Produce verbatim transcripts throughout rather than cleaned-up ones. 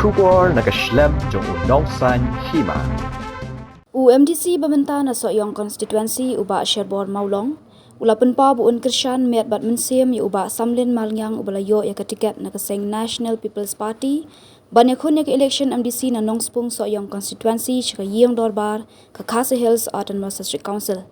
Khubor na ka shlem jong u nongsaiñ hima. U MDC ba mynta na Sohiong Constituency, u Bah Sherbor Mawlong, u la pynpaw ba un kyrshan met bad mynsiem ïa u Bah Samlin Malngiang, uba la ïoh ïa ka tiket na ka seng National People's Party ban ïakhun ïa ka election MDC na Nongspung Sohiong Constituency sha ka ïing dorbar ka Khasi Hills Autonomous District Council.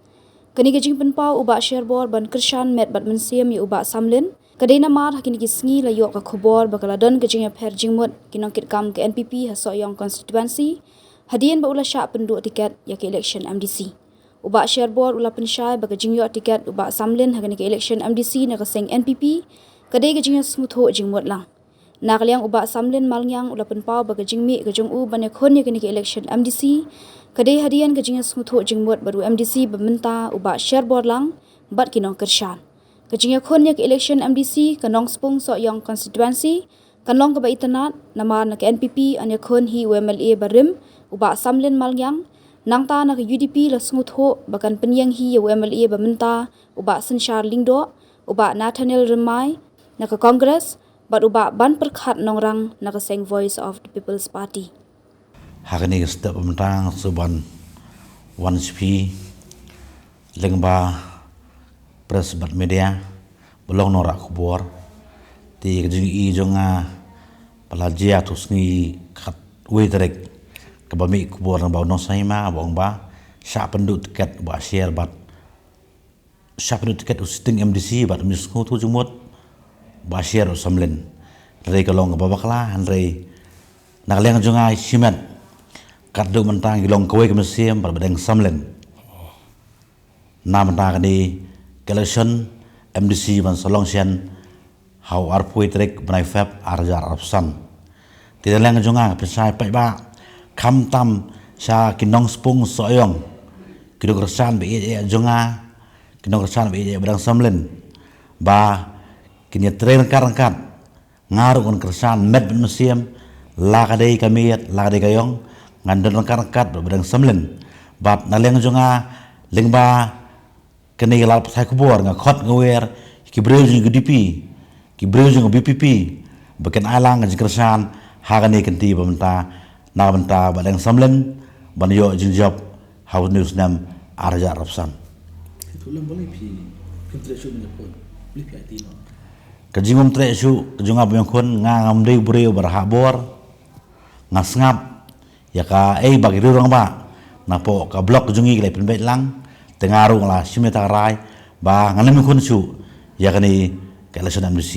Kane ka jingpynpaw u Bah Sherbor ban kyrshan met bad mynsiem ïa u Bah Samlin ka dei namar ha kine ki sngi la ïoh ka khubor ba ka la don ka jingïapher jingmut ki nongkitkam ka NPP ha Sohiong Constituency, hadien ba u la shah pynduh tiket ïa ka election MDC. U Bah Sherbor u la pynshai ba ka jingïoh tiket u Bah Samlin ha kane ka election MDC na ka seng NPP ka dei ka jingïasngewthuh jingmut lang. Na ka liang u Bah Samlin Malngiang u la pynpaw ba ka jingmih ka jong u ban ïakhun ïa kane ka election MDC ka dei hadien ka jingïasngewthuh jingmut bad u MDC ba mynta u Bah Sherbor lang bad ki nongkyrshan. Ka jingïakhun ïa ka election MDC ka Nongspung Sohiong Constituency kan long kaba itynnad, namar na ka NPP yn ïakhun hi u MLA barim, u Bah Samlin Malngiang, nangta na ka UDP la sngewthuh ba kan pynïeng hi ïa u MLA ba mynta, u Bah Synshar Lyngdoh, u Bah Nathaniel Rymmai na ka Congress, bad u Bah Banpyrkhat Nongrang na ka seng Voice of the People's Party. Ha kane ka step ba mynta nga sngewbha ban wan sha phi lyngba press bad media ba long nongrah khubor. Te ka jingïohi jong nga ba la jia tu sngi khatwei tarik kaba mih khubor na ba u nongsaiñ hima ba ong ba shah pynduh tiket u Bah Sher bad shah pynduh tiket u sitting MDC bad um sngewthuh jingmut u Bah Sher u Samlin. Hynrei ka long kaba bakla, hynrei na ka liang jong nga shimet katduh mynta ngi long kawei ka mynsiem bad Bah Deng Samlin. Na mynta kane ka election MDC ban sa long shen ha u arphew tarik bnai Feb ar hajar arphew san. Te na liang jong nga ka pynshai paidbah, khamtam sha ki Nongspung Sohiong, ki nongkyrshan ba ïeit jong nga, ki nongkyrshan ba ïeit Bah Deng Samlin, ba kin ïatrei ryngkat ryngkat. Nga ruh ngan kyrshan met bad mynsiem, la ka dei ka miet la ka dei ka ïong, ngan don ryngkat ryngkat bad Bah Deng Samlin. Bad na liang jong nga lyngba kane ka lad pathai khubor nga khot nga wer ki briew jong ka UDP, ki briew jong ka VPP ba kin ai lang ka jingkyrshan ha kane ka kynti ba mynta, na ka bynta Bah Deng Samlin ban ïoh jingjop ha une u snem ar hajar arphew san. Ka jingmut treh shuh ka jong nga ba ïong khun, nga ngam dei u briew ba rhah bor. Nga sngap ïa kaei ba ki riew rangbah napoh ka block jong ngi ki la pynbeit lang, te nga ruh nga la shim ïa ka rai ba ngan ym ïong khun shuh ïa kane ka election MDC.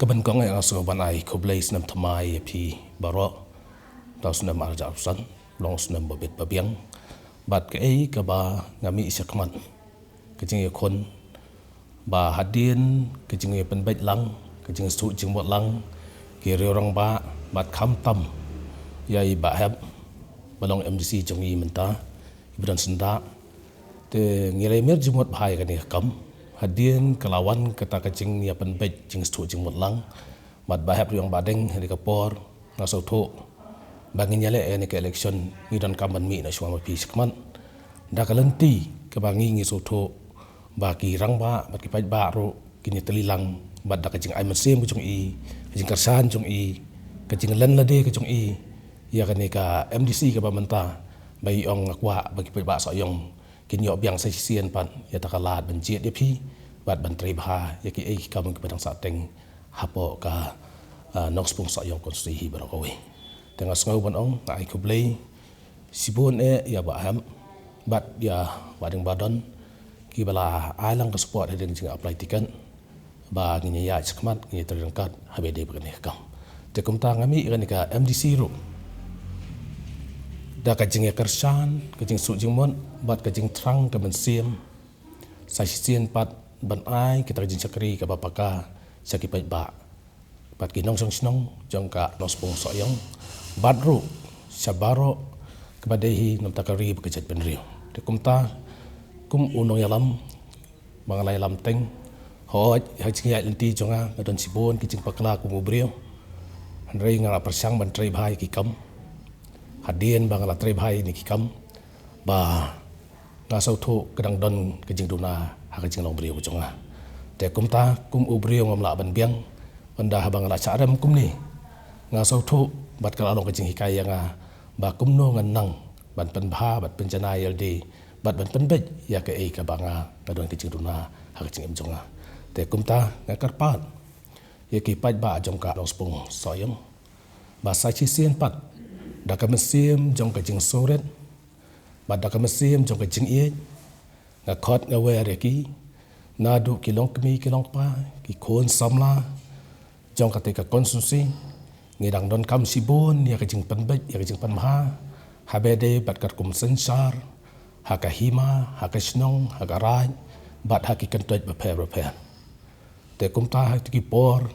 Ka ban kong ïa nga sngewbha ban ai khublei snem thymmai ïa phi baroh. Tang snem ar hajar arphew san long snem ba bit ba biang. Bad kaei kaba nga mih shakhmat, ka jingïakhun ba hadien ka jingïapynbeit lang, ka jingsngewthuh jingmut lang ki riew rangbah bad khamtam ïa i Bah Hep ba long MDC jong ngi mynta, i Bah Don Syndah. Te ngi la ïamir jingmut bha ïa kane ka kam hadien ka la wan kata ka jingïapynbeit jingsngewthuh jingmut lang. Bad Bah Hep ruh ïa Bah Deng ha kane ka por nga sngewthuh ba ngin ïaleh ïa kane ka election, ngi donkam ban mih na shuwa ma phi shakhmat. Da ka lynti kaba ngi ngi sngewthuh ba ki rangbah bad ki paidbah ruh kin ïatylli lang bad da ka jingai mynsiem ka jong i, ka jingkyrshan jong i, ka jinglen lade ka jong i ïa kane ka MDC kaba mynta, ba i ong nga kwah ba ki paidbah Sohiong kin ïoh biang sa shisien pat ïa kata ka lad ban jied ïa phi bad ban trei bha ïa kiei ki kam kiba dang sahteng hapoh ka, ah, Nongspung Sohiong Constituency hi baroh kawei. Te nga sngew ban ong nga ai khublei shibun eh ïa Bah Hep bad ïa Bah Deng Bah Don kiba la ai lang ka support hadien ka jingapply ticket ba ngin ïaid shakhmat, ngin ïatrei ryngkat ha ba ïadei bad kane ka kam. Te kumta nga mih ïa kane ka MDC ruh da ka jingïakyrshan, ka jingsngewthuh jingmut bad ka jingthrang ka mynsiem sa shisien pat ban ai kita ka jingshakri kaba paka sha ki paidbah bad ki nongshong shnong jong ka Nongspung Sohiong bad ruh sha baroh kaba dei hi na ka bynta ka ri bad ka jaitbynriew. Te kumta kum u nongïalam ba nga la ïalam teng, hooid ha ka jingïaid lynti jong nga nga don shibun ki jingpakla kum u briew. Hynrei nga la pyrshang ban trei bha ïa ki kam. Hadien ba nga la trei bha ïa kine ki kam ba nga sngewthuh ka dang don ka jingduna ha ka jinglong briew ka jong nga. Te kumta kum u briew ngam lah ban biang, ynda haba nga la shah rem kumne nga sngewthuh bad ka la long ka jinghikai ïa nga ba kumno ngan nang ban pynbha bad pynjanai ïa lade bad ban pynbeit ïa kaei kaba nga nga don ka jingduna ha ka jingim jong nga. Te kumta nga kyrpad ïa ki paidbah jong ka Nongspung Sohiong ba sa shisien pat da ka mynsiem jong ka jingsngewrit bad da ka mynsiem jong ka jingïeit, nga khot nga wer ïa ki, naduh ki longkmie ki longkpa, ki khun samla jong katei ka constituency. Ngi dang donkam shibun ïa ka jingpynbeit, ïa ka jingpynbha, haba ïadei bad ka rukom synshar ha ka hima, ha ka shnong, ha ka raid bad ha ki kyntoit bapher bapher. Te kumta ha kito ki por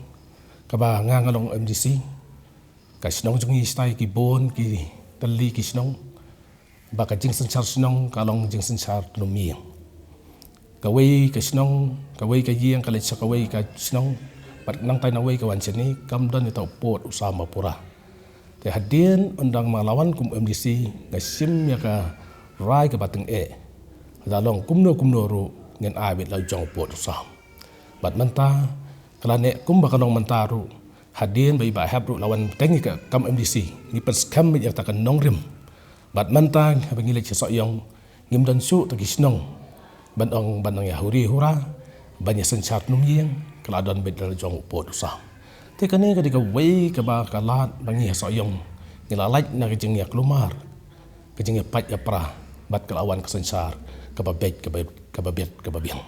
kaba nga nga long MDC, ka shnong jong ngi shatai ki bun ki tylli ki shnong ba ka jingsynshar shnong ka long jingsynshar tnum ïing. Kawei ka shnong, kawei ka ïing ka leit sha kawei ka shnong, bad nangta na wei ka wan shane, kam don ïa uta u pud u sam ba pura. Te hadien ynda nga la wan kum MDC, nga shim ïa ka rai kaba tyngeh, la long kumno kumno ruh ngin ai beit la u jong u pud u sam. Bad mynta ka la neh kumba ka long mynta ruh, hadien ba i Bah Hep ruh la wan bteng ïa ka kam MDC, ngi pynskhem beit ïa kata ka nongrim. Bad mynta haba ngi leit sha Sohiong, ngim don shuh ta ki shnong ban ong, ban ong ïa huri hura, ban ïa synshar tnum ïing, ka la don beit la u jong u pud u sam. Te kane ka dei kawei kaba ka lad ba ngi ha Sohiong ngi la lait na ka jingïakulmar, ka jingïapait ïapra, bad ka la wan ka synshar kaba beit, kaba, kaba beit, kaba biang.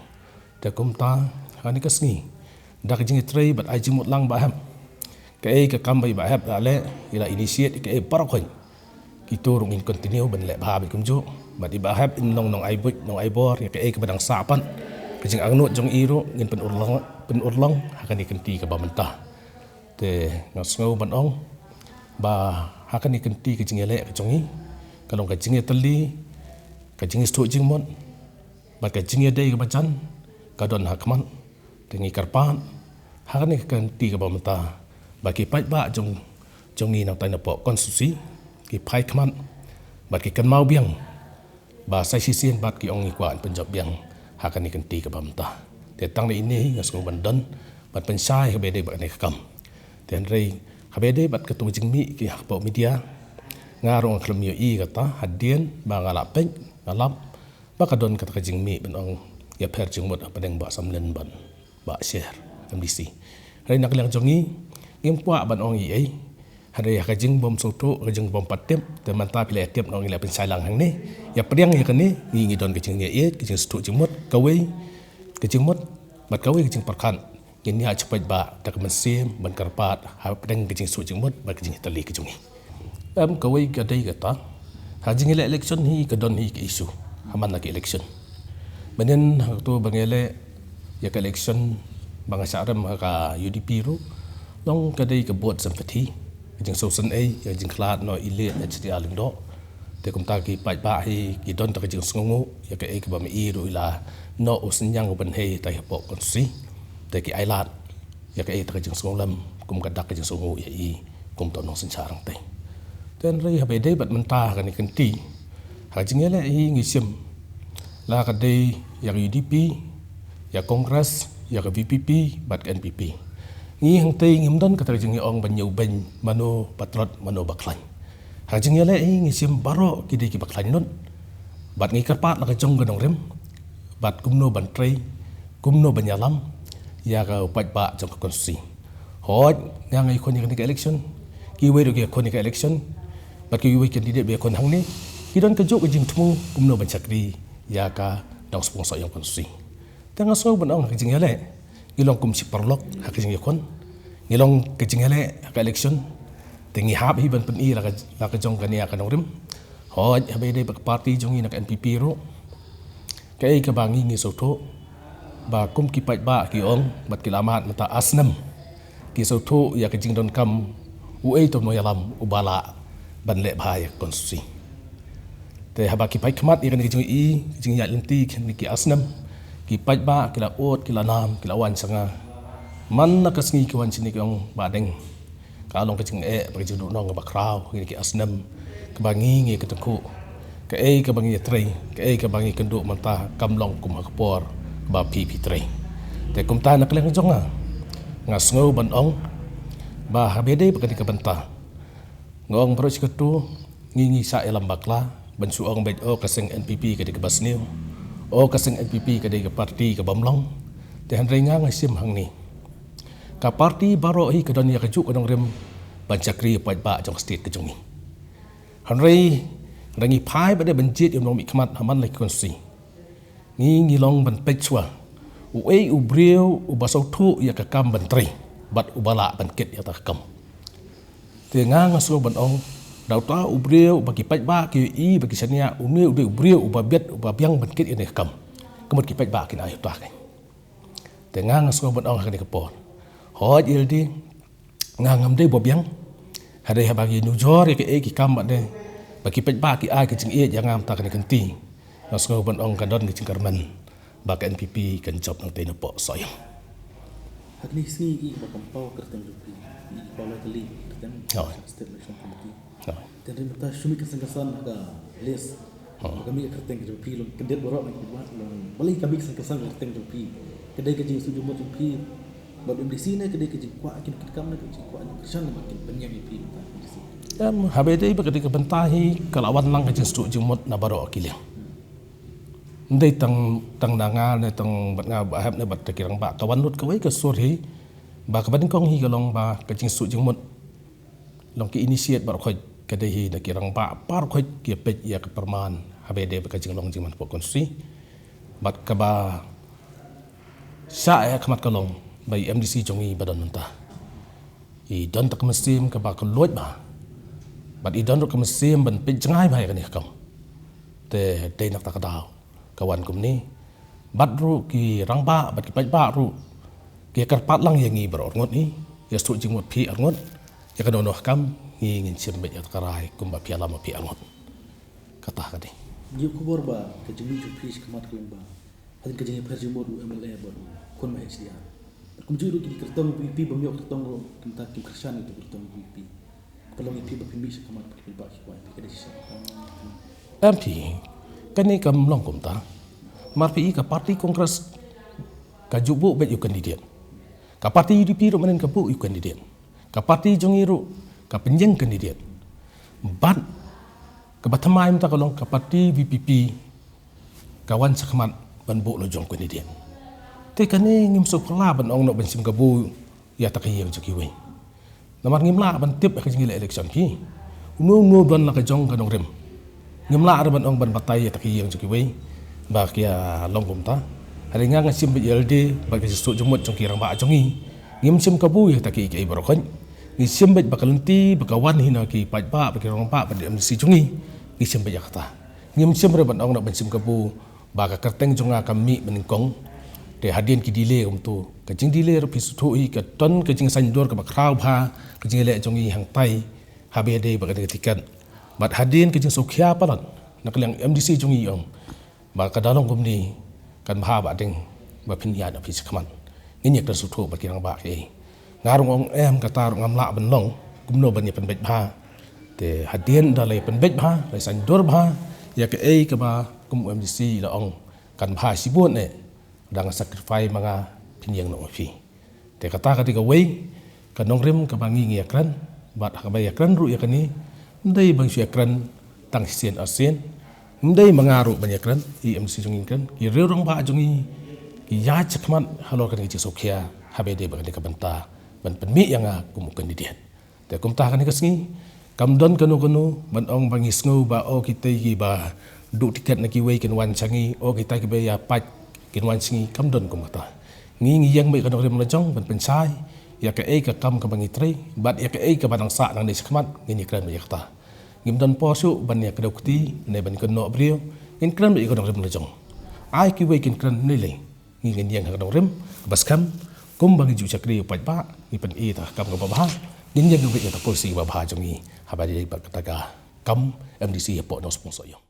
Te kumta ha kane ka sngi, da ka jingïatrei bad ai jingmut lang Bah Hep, kaei ka kam ba i Bah Hep la leh, i la initiate kaei baroh khoit, kito ruh ngin continue ban leh bha beit kumjuh. Bad i Bah Hep in long nongai buit nongai bor ïa kaei kaba dang sah pat, ka jingangnud jong i ruh ngin pynurlong, pynurlong ha kane ka kynti kaba mynta. Te nga sngew ban ong ba ha kane ka kynti ka jingïaleh ka jong ngi ka long ka jingïatylli, ka jingsngewthuh jingmut bad ka jingïadei kaba jan ka don ha khmat. Te ngi kyrpad ha kane ka kynti kaba mynta ba ki paidbah jong, jong ngi nangta napoh constituency ki phai khmat bad ki kynmaw biang ba sa shisien pat ki ong ngi kwah ban pynjop biang ha kane ka kynti kaba mynta. Te tang na ine hi nga sngew ban don ban pynshai haba ïadei bad kane ka kam. Te hynrei haba ïadei bad kato ka jingmih ki hapoh media, nga ruh nga khlem ïohi kata hadien ba nga la peit, nga lap ba ka don kata ka jingmih ban ong ïapher jingmut hapdeng Bah Samlin bad Bah Sher MDC. Hynrei na ka liang jong ngi ngim kwah ban ong ei ei. Hynrei ha ka jingbym sngewthuh, ka jingbym pat tip, te mynta phi la tip, ngi la pynshai lang hangne. Ïapdiang ïa kane, ngi, ngi don ka jingïeit, ka jingsngewthuh jingmut, kawei ka jingmut bad kawei ka jingpyrkhat. Ngin ïa shah peit ba da ka mynsiem ban kyrpad hapdeng ka jingsngewthuh jingmut bad ka jingïatylli ka jong ngi. Em, kawei ka dei kata, ha jingïaleh election hi ka don hi ka issue ha man la ka election. Mynnin ha kato ba ngi ïaleh ïa ka election ba nga shah rem ha ka UDP ruh, long ka dei ka vote sympathy, ka jingsngewsynei, ka jingkhlad noh i Late H T R Lyngdoh. Te kumta ki paidbah hi ki don ta ka jingsngewnguh ïa kaei kaba ma i ruh i la noh u synñiang u bynhei ta hapoh constituency. Te ki ailad ïa kaei ta ka jingsngewlem kum ka dak ka jingsngewnguh ïa i kum uto u nongsynshar hangtei. Te hynrei haba ïadei bad mynta ha kane ka kynti, ha ka jingïaleh hi ngi shim la ka dei ïa ka UDP, ïa ka Congress, ïa ka VPP bad ka NPP. Ngi hangtei ngim don kata ka jingïaong ban ïa u beiñ mano ba tlot mano ba khlaiñ. Ha ka jingïaleh hi ngi shim baroh ki dei kiba khlaiñ lut. Bad ngi kyrpad la ka jong ka nongrim bad kumno ban trei, kumno ban ïalam ïa ka paidbah jong ka constituency. Hooid, nga nga ïakhun ïa kane ka election, kiwei ruh ki ïakhun ïa ka election, bad kiwei candidate ba ïakhun hangne ki don kajuh ka jingthmu kumno ban shakri ïa ka Nongspung Sohiong constituency. Te nga sngew ban ong ha ka jingïaleh ngi long kum shi paralok ha ka jingïakhun, ngi long ka jingïaleh ha ka election. Te ngi hap hi ban pyni la ka, la ka jong kane ka nongrim. Hooid, haba ïadei bad ka party jong ngi na ka NPP ruh, kaei kaba ngi ngi sngewthuh ba kum ki paidbah ki ong bad ki la mad mynta ar snem ki sngewthuh ïa ka jingdonkam uei uto u nongïalam uba lah ban leh bha ïa ka constituency. Te haba ki phai khmat ïa kane ka jingïohi, ka jingïaid lynti kine ki ar snem, ki paidbah ki la ud, ki la nam, ki la wan sha nga. Man la ka sngi ki wan shane ki ong, Bah Deng, ka long ka jingeh bad ka jingduhnong kaba khraw kine ki ar snem kaba ngi ngi ïa kynduh kaei kaba ngi ïatrei, kaei kaba ngi kynduh mynta kam long kum ha ka por kaba phi phi trei. Te kumta na ka liang jong nga, nga sngew ban ong ba haba ïadei bad kane ka bynta, Nga ong baroh shi katto, ngi ngi shah ïalam bakla ban shu ong beit, o ka seng N P P ka dei kaba sniew, o ka seng N P P ka dei ka party kaba mlong. Te hynrei nga nga shim hangne, ka party baroh hi ka don ïa kajuh ka nongrim ban shakri ïa u paidbah jong ka state ka jong ngi. Hynrei hynrei ngi phai bad dei ban jied ïa u nongmihkhmat ha man la ki constituency. Ngi ngi long ban peit shuwa uei u briew uba sngewthuh ïa ka kam ban trei bad uba lah ban kit ïa kata ka kam. Te nga nga sngew ban ong, da uta u briew uba ki paidbah ki ïohi ba ki shaniah, une u dei u briew uba bit uba biang ban kit ïa kane ka kam. Ka mut ki paidbah kin ai uta ka. Te nga nga sngew ban ong ha kane ka por, hooid ïa lade nga ngam dei ba biang. Hynrei haba ngi nujor ïa kaei ki kam bad dei ba ki paidbah ki ai ka jingïeit ïa nga mynta kane ka lynti, nga sngew ban ong ka don ka jingkyrmen ba ka N P P kan jop nangtei napoh Sohiong. Ha kane ka sngi i ba kam paw kyrteng jong phi, i paw lai tylli kyrteng. Hooid. State Election Committee. Hooid. Te hynrei mynta shu mih kyrteng kyrsan ha ka list. Hooid. Ba ka mih kyrteng jong phi long candidate baroh na ki paidbah long. Balei ka mih kyrteng kyrsan kyrteng jong phi? Ka dei ka jingsuk jingmut jong phi bad M D C ne ka dei ka jingkwah kin kit kam ne ka jingkwah kin kyrshan ne ba kin pynïeng ïa phi mynta ka M D C? Em, haba dei ba ka dei ka bynta hi ka la wan lang ka jingsuk jingmut na baroh ki liang. Ym dei tang tang na nga ne tang bad nga Bah Hep ne bad ki rangbah, ka wan lut kawei ka sur hi ba kaba nyngkong hi ka long ba ka jingsuk jingmut long ki initiate baroh khoit ka dei hi na ki rangbah baroh khoit ki peit ïa ka pyrman haba dei ba ka jinglong jingman hapoh constituency. Bad kaba shah ïa khmat ka long ba i M D C jong i ba don mynta i don ta ka mynsiem kaba kylluid bha bad i don ruh ka mynsiem ban peit jngai bha ïa kane ka kam. Te dei na kata ka daw ka wan kumne. Bad ruh ki rangbah bad ki paidbah ruh ki kyrpad lang ïa ngi baroh arngut hi, ïa suk jingmut phi arngut, ïa kano kano ka kam ngi ngin shim beit ïa ka rai kumba phi ïalam ma phi arngut. Kata ka dei. Ngi ïoh khubor ba ka jingmih jong phi shakhmat ka long ba hadien ka jingïapher jingmut u M L A bad u khun ma H D R. Kumjuh ruh ki kyrtong V P bym ïoh kyrtong ruh kumta kim kyrshan ïa ka kyrtong V P. Ka long ïa phi ba phi mih shakhmat ba ki paidbah ki kwah ïa phi ka dei shisha? Em phi, kane kam long kumta. Mar phi i ka party Congress ka ju buh beit ïa u candidate. Ka party U D P ruh mynnin ka buh ïa u candidate. Ka party jong i ruh ka pynïeng candidate. Bad kaba thymmai mynta ka long ka party V P P ka wan shakhmat ban buh la jong u candidate. Te kane ngim sngewphylla ban ong noh ban shim kabu ïa ta ka ïing jong kiwei. Namar ngim lah ban tip ha ka jingïaleh election phi. Uno uno don la ka jong ka nongrim. Ngim lah ruh ban ong ban batai ïa ta ka ïing jong kiwei ba ki ïa long kumta. Hynrei nga nga shim beit ïa lade bad ka jingsuk jingmut jong ki rangbah jong ngi. Ngim shim kabu ïa ta kiei kiei baroh khoit. Ngi shim beit ba ka lynti ba ka wan hi na ki paidbah bad ki rangbah bad ki M D C jong ngi. Ngi shim beit ïa kata. Ngim shim ruh ban ong noh ban shim kabu ba ka kyrteng jong nga kam mih ba nyngkong. Te hadien ki delay kumto, ka jingdelay ruh phi sngewthuh hi ka don ka jingsaiñdur kaba khraw bha ka jingïaleh jong ngi hangtai haba ïadei bad kane ka tiket. Bad hadien ka jingsngewkhia palat na ka liang M D C jong ngi ong ba ka da long kumne kan bha ba dang ba phin ïaid na phi shakhmat. Ngin ïa kren sngewthuh bad ki rangbah kiei. Nga ruh nga ong em kata ruh ngam lah ban long kumno ban ïa pynbeit bha. Te hadien da la ïa pynbeit bha, la ïa saiñdur bha ïa kaei kaba kum u M D C la ong kan bha shibun eh. Dang sacrifice ma nga phin ïeng noh ma phi. Te kata ka dei kawei ka nongrim kaba ngi ngi ïa kren bad ha kaba ïa kren ruh ïa kane ym dei ban shu ïa kren tang shisien arsien. Ym dei ma nga ruh ban ïa kren, i M D C jong ngi kren, ki riew rangbah jong ngi ki ïaid shakhmat halor kane ka jingsngewkhia haba ïadei bad kane ka bynta ban pynmih ïa nga kum u candidate. Te kumta kane ka sngi kam don kano kano ban ong ba ngi sngew ba o kitai kiba duh tiket na kiwei kin wan sha ngi, o kitai kiba ïa pait kin wan sha ngi, kam don kum kata. Ngi ngi ïeng beit ka nongrim la jong ban pynshai ïa kaei ka kam kaba ngi trei bad ïa kaei kaba dang sah nangne shakhmat ngin ïa kren beit ïa kata. Ngim don por shuh ban ïa kdew kti ne ban kynnoh briew, ngin kren beit ïa ka nongrim la jong. Ai kiwei kin kren ne lei. Ngi ngin ïeng ha ka nongrim kaba skhem kumba ngi ju shakri ïa u paidbah, ngi pyni ïa ta ka kam kaba bha, ngin ïeng beit ïa ta ka polisi kaba bha jong ngi haba ïadei bad kata ka kam M D C hapoh North Pung Sohiong.